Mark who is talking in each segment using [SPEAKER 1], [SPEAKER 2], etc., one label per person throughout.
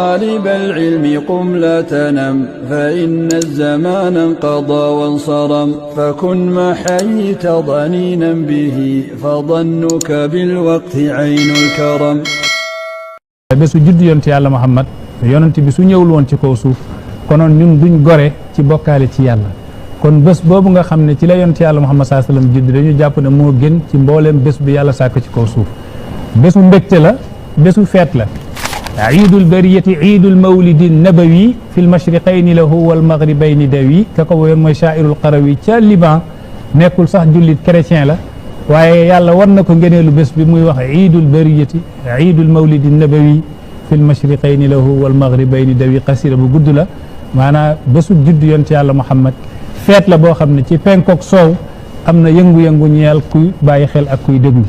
[SPEAKER 1] طالب العلم قم لا تنم فإن الزمان انقضى وانصرم فكن ما حييت ضنينا به فظنك بالوقت عين الكرم.
[SPEAKER 2] bésu judd yonent yàlla Muhammad yonent bi su ñëwul woon ci kaw suuf konoon ñun duñ gore ci bokkaale ci yàlla kon bés boobu nga xam ne ci la yonent yàlla Muhammad sallallahu alayhi wasallam judd dañu jàpp ne moo gën ci mbooleem bés bi yàlla sàkk ci kaw suuf bésu mbégte la bésu feet la iidul bariyati iidul mawlidi nabawi fi lmashriqayni lahu walmaghribayni dawi ka ko woyoon mooy shaairul qarawi ca Liban nekkul sax jullit chrétien la waaye yàlla war na ko ngeneelu bés bi muy wax iidul bariyati iidul mawlidi nabawi fi lmashriqayni lahu walmaghribayni dawi xasira bu gudd la maanaam bésu judd yonent yàlla Muhammad feet la boo xam ne ci penkook soow am na yëngu-yëngu ñeel kuy bàyyi xel ak kuy déglu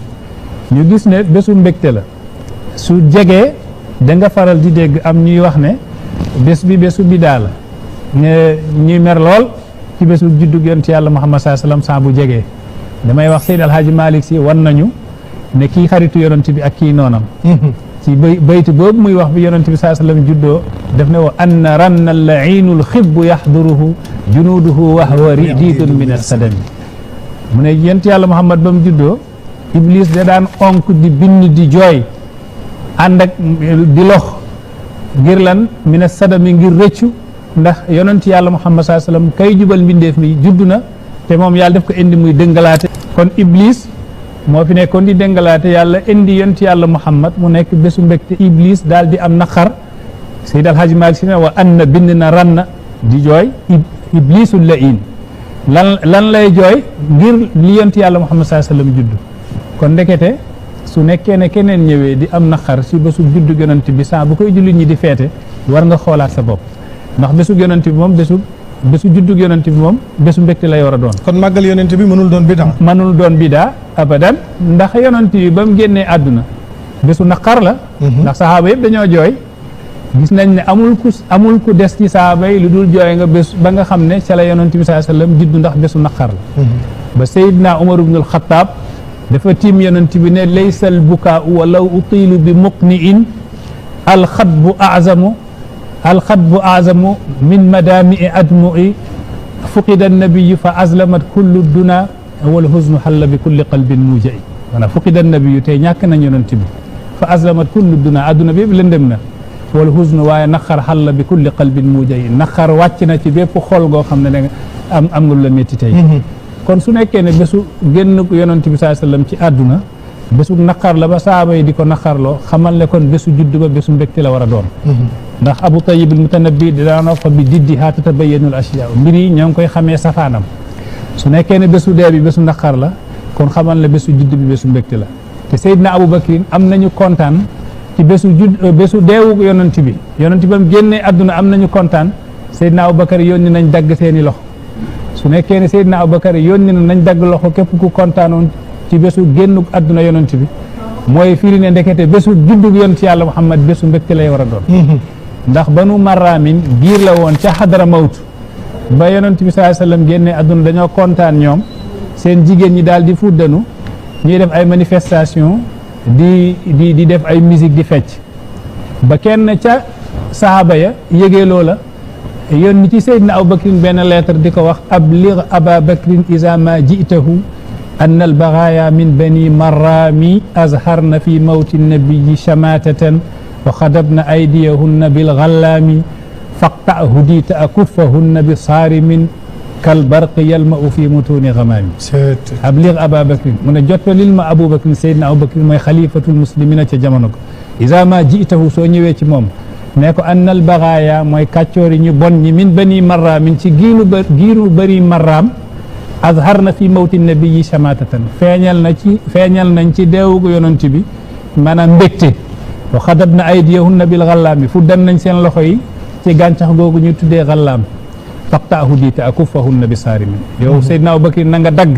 [SPEAKER 2] ñu gis ne bésu mbégte la su jegee da nga faral di dégg am ñuy wax ne bés bi bésu bidaa la ñuy mer lool ci bésu juddug yonent yàlla Muhammad sallallahu alayhi wasallam saa bu jegee damay wax Seyd Alhaaji Malick Si wan nañu ne kii xaritu yonent bi ak kii noonam ci bayti boobu muy wax bi yonent bi sallallahu alayhi wasallam juddoo def ne wa anna ranna la'iinul xibbu yaxduruhu junuuduhu wa huwa rididun min as-sadami mu ne yonent yàlla Muhammad ba mu juddoo Iblis da daan onk di bind di jooy ànd ak di lox ngir lan min as-sadami ngir rëccu ndax yonent yàlla Muhammad sallallahu alayhi wasallam kay jubal mbindeef mi judd na te moom yàlla def ko indi muy dëngalaate kon Iblis moo fi nekkoon di dëngalaate yàlla indi yonent yàlla Muhammad mu nekk bésu mbégte Iblis daal di am naqar Seyd Alhaaji Maalik Si ne wa anna bind na ranna di jooy Iblisul la'iin lan lay jooy ngir li yonent yàlla Muhammad sallallahu alayhi wasallam judd kon ndekete su nekkee ne keneen ñëwee di am naqar si bésu juddu yonent bi saa bu koy jullit ñi di feete war nga xoolaat sa bopp ndax bésu yonent bi moom bésu juddu yonent bi moom bésu mbégte lay war a doon.
[SPEAKER 3] kon màggal yonent bi mënul doon bidaa.
[SPEAKER 2] mënul doon bidaa abadan ndax yonent bi ba mu génnee àdduna bésu naqar la. ndax saxaaba yëpp dañoo jooy gis nañ ne amul ku des ci saxaaba yi lu dul jooy nga bés ba nga xam ne ca la yonent bi sallallahu alayhi wasallam juddu ndax bésu naqar la. ba Seydina Umar ibnul Xattaab dafa tiim yonent bi ne laysal bukaau walaw utiilu bi muqniin alxatbu azamu min madamii admui fuqida annabiyu fa azlamat kullu duna wal huznu xalla bi kulli qalbin mujai maanaam fuqida annabiyu tey ñàkk nañ yonent bi fa azlamat kullu duna adduna bi yëpp lëndëm na wal huznu waaye naqar xalla bi kulli qalbin mujai naqar wàcc na ci bépp xol goo xam ne da nga am nga lu la métti tey kon su nekkee ne bésu génn yonent bi sallallahu alayhi wasallam ci àdduna bésu naqar la ba saaba yi di ko naqarloo xamal ne kon bésu judd ba bésu mbégte la war a doon ndax Abu Tayyib al-Mutanabbi daanoo fa bi diddihaa tatabayyanu al-ashyaa mbir yi ñoo ngi koy xamee safaanam su nekkee ne bésu dee bi bésu naqar la kon xamal ne bésu judd bi bésu mbégte la te Seydina Abu Bakrin am nañu kontaan ci bésu deewu yonent bi ba mu génnee àdduna am nañu kontaan Seydina Abu Bakar yónni nañ dagg seeni loxo su nekkee ne Seydina Abu Bakar yónni nañ dagg loxo képp ku kontaanoon ci bésu génnu àdduna yonent bi mooy firi ne ndekete bésu juddug yonent yàlla Muhammad bésu mbégte lay war a doon ndax banu marramin giir la woon ca xadara mawtu ba yonent bi sallallahu alayhi wasallam génne àdduna dañoo kontaan ñoom seen jigéen ñi daal di fuddanu ñuy def ay manifestation di def ay musique di fecc ba kenn ca sahaaba ya yëgee loola yónni ci Seydina Abu Bakrin benn lettre di ko wax abligh Aba Bakrin iza ma ji'tahu anna al-baghaaya min bani marrami azharna fi mawti nabiyyi shamatatan wa xadabna aydiyahunna bil ghallaami faqta hudita akuffahunna bi saarimin kal barqi yalma'u fi mutuni ghamaami abligh Aba Bakrin mu ne jottalil ma Abu Bakrin Seydina Abu Bakrin mooy xalifatul muslimina ca jamono ko iza ma ji'tahu soo ñëwee ci moom ne ko anna al-baghaaya mooy kàccoor yi ñu bon ñi min bani marramin ci giiru bari marraam azharna fi mawti nabiyyi shamatatan feeñal nañ ci deewugu yonent bi maanaam mbégte wa xadabna aydiyahunna bil ghallaami fu dem nañ seen loxo yi ci gàncax googu ñu tuddee ghallaam faqta hudita akuffahunna bi saarimin yow Seydina Abu Bakr na nga dagg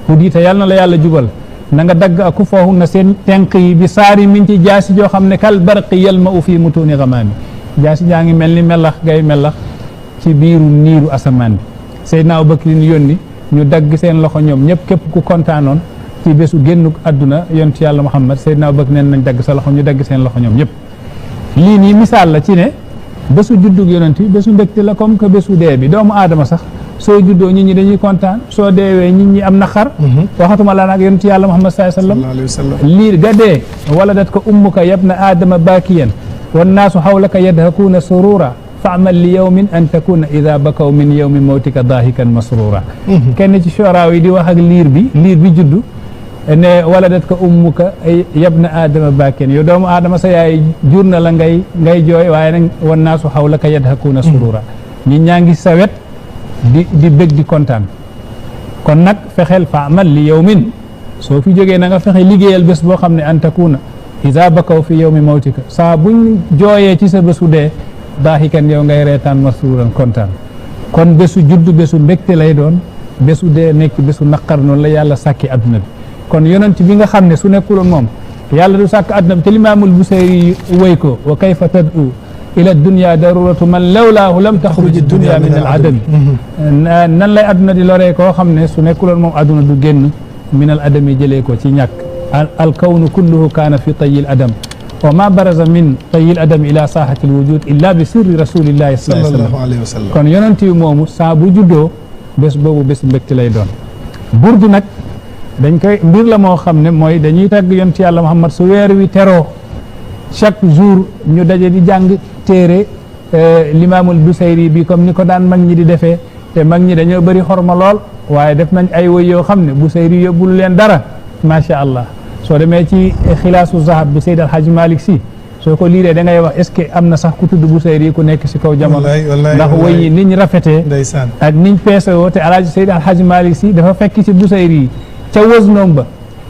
[SPEAKER 2] hudita yàlla na la yàlla jubal na nga dagg akuffahunna seen tenq yi bi saarimin ci jaasi joo xam ne kal barqi yalma'u fi mutuni ghamaami jaasi jaa ngi mel ni melax gay melax ci biiru niiru asamaan bi Seydina Abu Bakr yónni ñu dagg seen loxo ñoom ñëpp képp ku kontaanoon ci bésu génnu àdduna yonent yàlla Muhammad Seydina Abu Bakr neen nañ dagg sa loxo ñu dagg seen loxo ñoom ñëpp lii nii misaal la ci ne bésu juddug yonent bi bésu mbégte la comme que bésu dee bi doomu aadama sax soo juddoo nit ñi dañuy kontaan soo deewee nit ñi am naqar waxatuma la nag yonent yàlla Muhammad sallallahu alayhi wa sallam lii ga dee waladat ko ummuka yabna aadama baakiyan wannaasu hawlaka yadhakuuna surura fa'mal li yawmin an takuna ida bakaw min yawmi mawtika daahikan masrura kenn ci shoraaw yi di wax ak liir bi juddu ne waladat ko ummuka yabna aadama baakiyan yow doomu aadama sa yaay jur na la ngay jooy waaye nag wannaasu hawlaka yadhakuuna surura nit ñaa ngi sa wet di bëgg di kontaan kon nag fexeel fa'mal li yawmin soo fi jógee na nga fexe liggéeyal bés boo xam ne an takuna ida bakaw fi yawmi mawtika saa buñ jooyee ci sa bésu dee daahikan yow ngay reetaan masruuran kontaan kon bésu juddu bésu mbégte lay doon bésu dee nekk bésu naqar noonu la yàlla sàkki adduna bi kon yonent bi nga xam ne su nekkuloon moom yàlla du sàkk adduna bi te limaamul Busayri wéy ko wa kayfa tad'u ila dunya daruratu man lawlaahu lam taxruj dunya min al adami nan lay adduna di loree koo xam ne su nekkuloon moom adduna du génn min al adami jëlee ko ci ñàkk al kawnu kulluhu kaana fi tayil adam wa ma baraza min tayil adam ila saaxati al wujud illa bi sirri rasulillahi sallallahu alayhi wa sallam kon yonent bi moomu saa bu juddoo bés boobu bés mbégte lay doon burdu nag dañ koy mbir la moo xam ne mooy dañuy tagg yonent yàlla Muhammad su weer wi teroo chaque jour ñu daje di jàng téere limaamul Busayri bi comme ni ko daan mag ñi di defee te mag ñi dañoo bëri xorma lool waaye def nañ ay woy yoo xam ne Busayri yóbbul leen dara macha allah soo demee ci xilaasu zahab bi Seyd Alhaji Malick Sy soo ko liiree da ngay wax est-ce que am na sax ku tudd Busayri ku nekk si kaw jamono ndax woy yi niñ rafetee ak niñ peesewoo te alaaji Seyd Alhaji Malick Sy dafa fekk ci Busayri yi ca wësnoom ba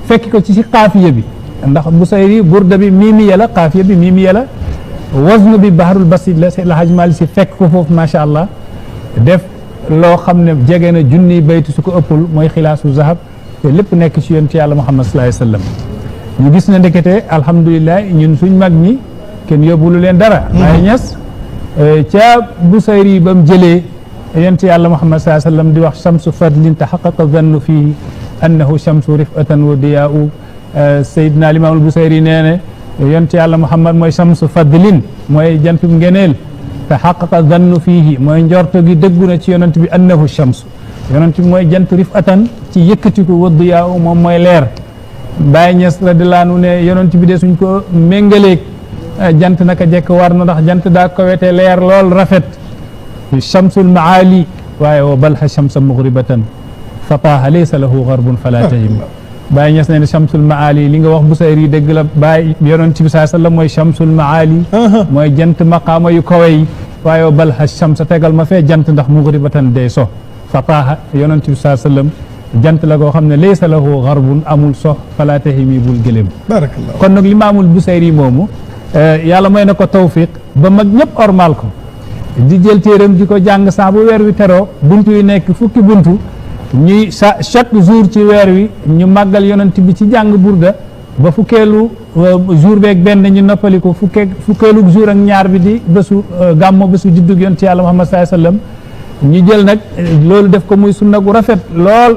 [SPEAKER 2] fekk ko ci xaafiya bi ndax Busayri burda bi miimiya la xaafiya bi miimiya la waznu bi baharul basit la Seyd Alhaji Malick Sy fekk ko foofu macha allah def loo xam ne jege na junniy baytu su ko ëppul mooy xilaasu zahab te lépp nekk ci yonent yàlla Muhammad sallallahu alayhi wa sallam ñu gis na ndekete alhamdulilah ñun suñ mag ñi kenn yóbbulu leen dara waaye ñes ca Busayri ba mu jëlee yonent yàlla Muhammad sallallahu alayhi wa sallam di wax shamsu fadlin taxaqaqa zannu fii annahu shamsu rifatan wa diyaa'u Seydina Limaamul Busayri nee ne yonent yàlla Muhammad mooy shamsu fadlin mooy jantum ngeneel taxaqaqa zannu fiihi mooy njorto gi dëggu na ci yonent bi annahu shamsu yonent bi mooy jant rifatan ci yëkkatiku wa diyaa'u moom mooy leer Baay Ñas radiyallaahu anhu ne yonent bi de suñ ko méngaleeg jant naka jekk war na ndax jant daa kowete leer lool rafet shamsul maali waaye wa balha shamsa mughribatan fataaha laysa lahu garbun fala tahim Baay Ñas ne shamsul maali li nga wax Busayri dëgg la Baay yonent bi saa sallam mooy shamsul maali mooy jant maqaama yu kawe yi waaye wa balha shamsa tegal ma fee jant ndax mughribatan day so fataaha yonent bi saa sallam jant la koo xam ne laysa lahu garbun amul sox fala tahimi bul gëlëm barakallah kon nag limaamul Busayri moomu yàlla may na ko tawfiq ba mag ñëpp ormal ko di jël téeram di ko jàng saa bu weer wi teroo buntu yi nekk fukki buntu ñuy chaque jour ci weer wi ñu màggal yonent bi ci jàng burda ba fukkeelu jour beeg benn ñu noppali ko fukkeelu jour ak ñaar bi di bésu gàmmo bésu juddug yonent yàlla Muhammad sallallahu alayhi wasallam ñu jël nag loolu def ko muy sunna gu rafet lool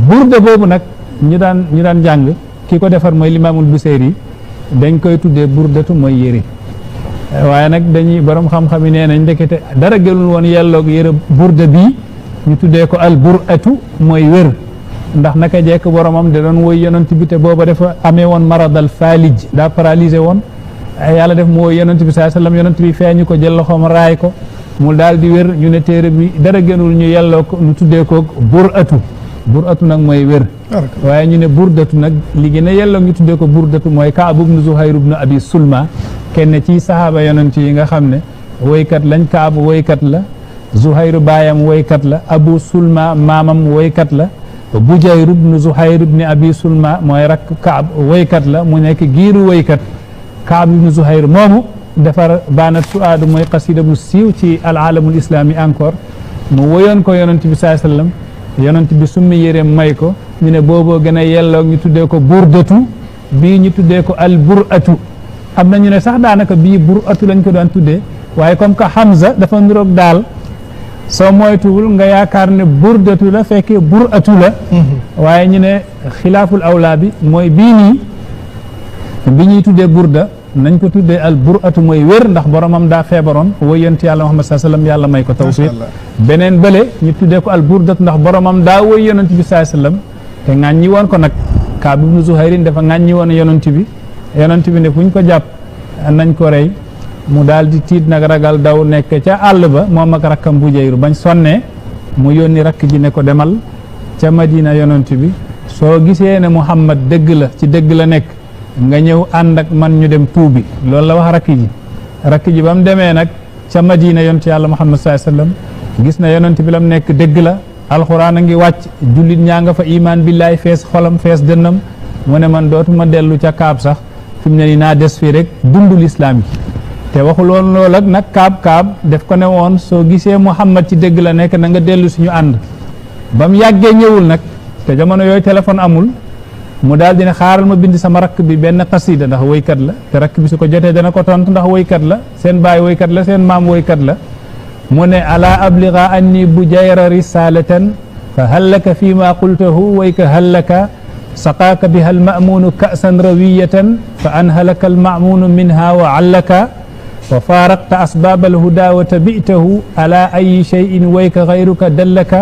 [SPEAKER 2] burda boobu nag ñu daan jàng ki ko defar mooy limaamul Busayri dañ koy tuddee burdatu mooy yére waaye nag dañuy borom xam-xam yi nee nañ ndekete dara gënul woon yelloog yére burda bii ñu tuddee ko al buratu mooy wér ndax naka jekk boromam da doon woy yonent bi te booba dafa amee woon maradal falij daa paralysé woon yàlla def mu woy yonent bi sallallahu alayhi wasallam yonent bi feeñu ko jël loxoom raay ko mu daal di wér ñu ne téere bi dara gënul ñu yelloo ko ñu tuddee ko buratu nag mooy wér waaye ñu ne burdatu nag li gën a yelloo ñu tuddee ko burdatu mooy Kaab ibnu Zuhayr ibnu Abi Sulma kenn ci sahaaba yonent yi nga xam ne woykat lañ Kaab woykat la Zuhayr baayam woykat la Abu Sulma maamam woykat la Bujayr ibnu Zuhayr ibnu Abi Sulma mooy rakk Kaab woykat la mu nekk giiru woykat Kaab ibnu Zuhayr moomu defar baanat suaadu mooy xasida bu siiw ci al aalamul islami encore mu woyoon ko yonent bi sallallahu alayhi wasallam yonent bi summi yéreem may ko ñu ne booboo gën a yelloo ñu tuddee ko burdatu bii ñu tuddee ko al buratu am na ñu ne sax daanaka bii buratu lañ ko daan tuddee waaye comme que Hamza dafa niroog daal soo moytuwul nga yaakaar ne burdatu la fekkee buratu la waaye ñu ne xilaaful awlaa bi mooy bii nii bi ñuy tuddee burda nañ ko tuddee al buratu mooy wér ndax boromam daa feebaroon woy yonent yàlla Muhammad sallallahu alayhi wasallam yàlla may ko tawfiq beneen bële ñu tuddee ko al burdatu ndax boromam daa woy yonent bi sallallahu alayhi wasallam te ŋàññi woon ko nag Kaab ibnu Zuhayrin dafa ŋàññi woon yonent bi ne fuñ ko jàpp nañ ko rey mu daal di tiit nag ragal daw nekk ca àll ba moom ak rakkam Bujayru bañ sonnee mu yónni rakk ji ne ko demal ca Madina yonent bi soo gisee ne Muhammad dëgg la ci dëgg la nekk nga ñëw ànd ak man ñu dem tuubi loolu la wax rakk ji ba mu demee nag ca Madina yonent yàlla Muhammad sallallahu alayhi wasallam gis na yonent bi la mu nekk dëgg la alxuraan a ngi wàcc jullit ñaa nga fa imaan billaay fees xolam fees dënnam mu ne man dootuma dellu ca Kaab sax fi mu ne nii naa des fii rek dundul islaam yi te waxul woon loolu ak nag Kaab def ko ne woon soo gisee Muhammad ci dëgg la nekk na nga dellu suñu ànd ba mu yàggee ñëwul nag te jamono yooyu téléphone amul mu daal dina xaaral ma bind sama rakk bi benn xasida ndax woykat la te rakk bi su ko jotee dana ko tontu ndax woykat la seen baay woykat la seen maam woykat la mu ne ala abliga anni bujayra risalatan fa hallaka fi ma qultahu wayka hallaka saqaaka biha almamunu ka'san rawiyatan fa anhalaka almamunu minha wa allaka wa faraqta asbab alhuda wa tabi'tahu ala ayi shay'in wayka ghayruka dallaka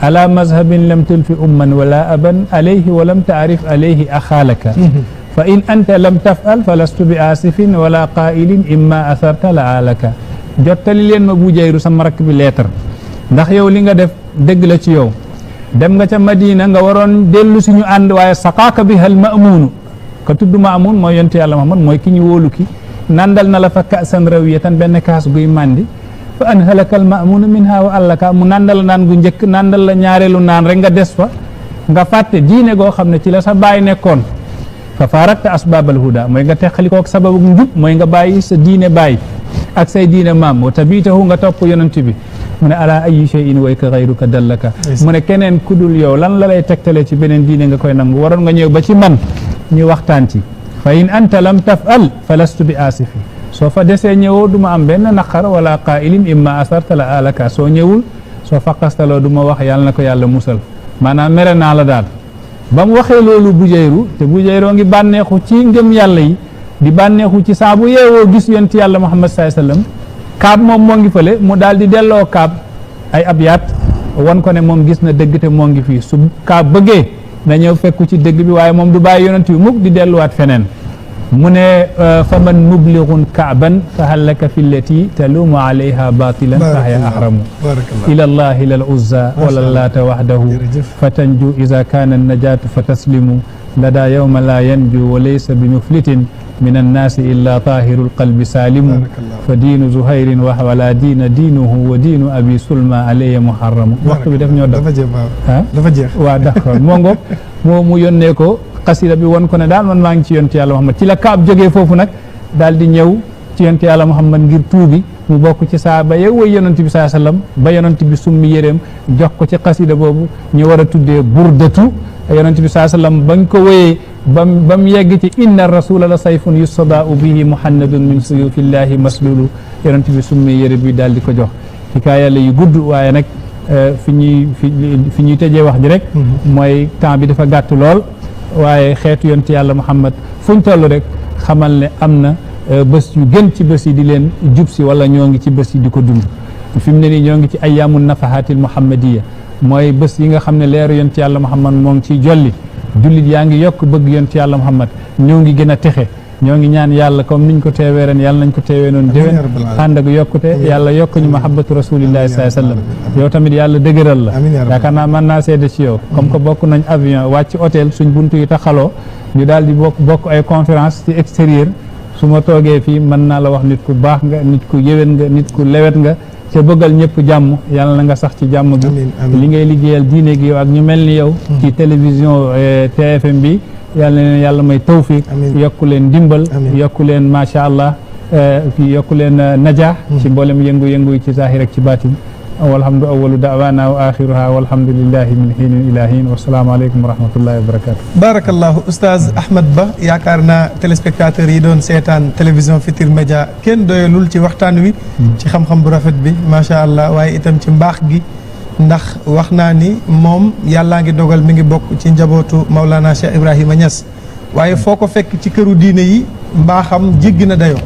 [SPEAKER 2] ala mazhabin lam tulfi umman wala aban alayhi wa lam ta'rif alayhi axaalaka fa in anta lam taf'al falastu bi asifin wala qaa'ilin imma atharta la'alaka jottali leen ma Bujayru sama rakk bi leetar ndax yow li nga def dëgg la ci yow dem nga ca Madina nga waroon dellu suñu ànd waaye saqaaka bi hal ma'muunu ka tudd Ma'muun mooy yonent yàlla Muhammad mooy ki ñu wóolu ki nandal na la fa ka'san rawiyatan benn kaas guy màndi fa anhalakal ma'muunu minha wa allaka mu nandal naan gu njëkk nandal la ñaareelu naan rek nga des fa nga fàtte diine goo xam ne ci la sa baay nekkoon fa farakta asbabal huda mooy nga teqalikook sababu njub mooy nga bàyyi sa diine baay ak say diine maam wa tabitahu nga topp yonent bi mu ne ala ayi shay'in wayka ghayruka dallaka mu ne keneen ku dul yow lan la lay tegtale ci beneen diine nga koy nangu waroon nga ñëw ba ci man ñu waxtaan ci fa in anta lam taf'al falastu bi asifi soo fa desee ñëwoo du ma am benn naqar wala qaa'ilin imma asarta la alaka soo ñëwul soo faqastaloo du ma wax yàlla na ko yàlla musal maanaam mere naa la daal ba mu waxee loolu Bujayru te Bujayroo ngi bànneexu ci ngëm yàlla yi di bànneexu ci saa bu yeewoo gis yonent yàlla Muhammad sallallahu alayhi wasallam Kaab moom moo ngi fële mu daal di delloo Kaab ay abyaat wan ko ne moom gis na dëgg te moo ngi fii su Kaab bëggee na ñëw fekku ci dëgg bi waaye moom du bàyyi yonent bi mukk di delluwaat feneen mu ne fa man mublighun Kaaban fa hallaka fi llati talumu alayha batilan fahya ahramu ila allahi lal uzza wala laata wahdahu fa tanju iza kana najatu fa taslimu lada yawma la yanju wa laysa bi muflitin min annaasi illa tahiru lqalbi saalimu fa diinu zuhayrin wa wala diina diinuhu wa diinu abi sulma alayhi muharramu waxtu bi daf ñoo dafa jeex waaw d'accord moo ngoog mu yónnee ko xasida bi won ko ne daal man maa ngi ci yonent yàlla Muhammad ci la Kaab jógee foofu nag daal di ñëw ci yonent yàlla Muhammad ngir tuubi mu bokk ci saaba yow way yonent bi saa sallam ba yonent bi summi yéreem jox ko ci xasida boobu ñu war a tuddee burdatu yonent bi saa sallam bañ ko wéyee ba mu yegg ci inna rasula la sayfun yustadaa'u bihi muhannadun min suyufillahi maslulu yonent bi summi yére bi daal di ko jox xikaaya la yu gudd waaye nag fi ñuy tëjee wax ji rek mooy temps bi dafa gàtt lool waaye xeetu yonent yàlla Muhammad fuñ toll rek xamal ne am na bés yu gën ci bés yi di leen jub si wala ñoo ngi ci bés yi di ko dund fi mu ne nii ñoo ngi ci ayyaamu nafahatil muhammadiya mooy bés yi nga xam ne leeru yonent yàlla Muhammad moo ngi ciy jolli jullit yaa ngi yokk bëgg yonent yàlla Muhammad ñoo ngi gën a texe ñoo ngi ñaan yàlla comme niñ ko teewee ren yàlla nañ ko teewee noonu déwén ànd ak yokkute yàlla yokk ñu mahabbatu rasulillahi sallallahu alayhi wasallam yow tamit yàlla dëgëral la yaakaar naa mën naa seede ci yow comme que bokk nañ avion wàcc hôtel suñ buntu yi taxaloo ñu daal di bokk ay conférence ci extérieur su ma toogee fii mën naa la wax nit ku baax nga nit ku yéwén nga nit ku lewet nga te bëggal ñëpp jàmm yàlla na nga sax ci jàmm bi li ngay liggéeyal diine gi yow ak ñu mel ni yow ci télévision TFM bi yàlla na leen yàlla may tawfiq yokku leen ndimbal yokku leen macha allah yokku leen najaax ci mboolem yëngu-yëngu yi ci zahir ak ci baatin walhamdu awalu da'wana wa axiruha walhamdulillahi min hiinin ila hiin wasalaamu aleykum wa rahmatullahi wa barakatu
[SPEAKER 3] barakallahu oustaz Ahmed Ba yaakaar naa téléspectateurs yi doon seetaan télévision Futurs Médias kenn doyalul ci waxtaan wi ci xam-xam bu rafet bi macha allah waaye itam ci mbaax gi ndax wax naa ni moom yàllaa ngi dogal mi ngi bokk ci njabootu Maulana Cheikh Ibrahima Niass waaye foo ko fekk ci këru diine yi mbaaxam jéggi na dayoo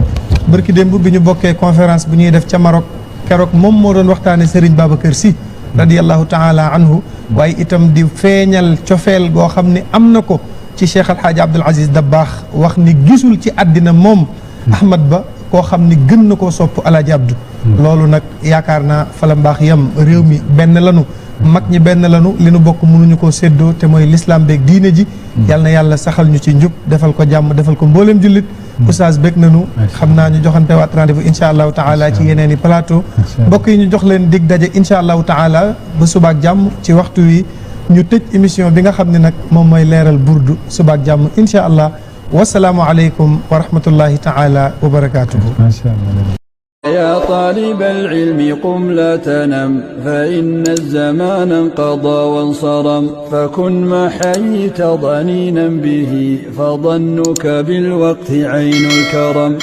[SPEAKER 3] barki démb bi ñu bokkee conférence bu ñuy def ca Maroc keroog moom moo doon waxtaane Serigne Babacar Sy radiyallahu taala anhu waaye itam di feeñal cofeel goo xam ne am na ko ci Cheikh Alhaaji Abdoul Aziz Dabakh wax ni gisul ci àddina moom Ahmad Ba koo xam ni gën na koo sopp Alaaji Abdou loolu nag yaakaar naa fa la mbaax yam réew mi benn lanu mag ñi benn lanu li nu bokk mënuñu koo séddoo te mooy l'islam beeg diine ji yal na yàlla saxal ñu ci njub defal ko jàmm defal ko mbooleem jullit oustaz bég nañu xam naa ñu joxante waat rendez-vous insha allahu taala ci yeneen i plateau mbokk yi ñu jox leen dig daje insha allahu taala ba subaak jàmm ci waxtu wi ñu tëj émission bi nga xam ne nag moom mooy leeral burdu subaak jàmm insha allah wasalaamu aleykum wa rahmatullahi taala wa barakatuhu
[SPEAKER 1] يا طالب العلم قم لا تنم فإن الزمان انقضى وانصرم فكن ما حييت ضنينا به فظنك بالوقت عين الكرم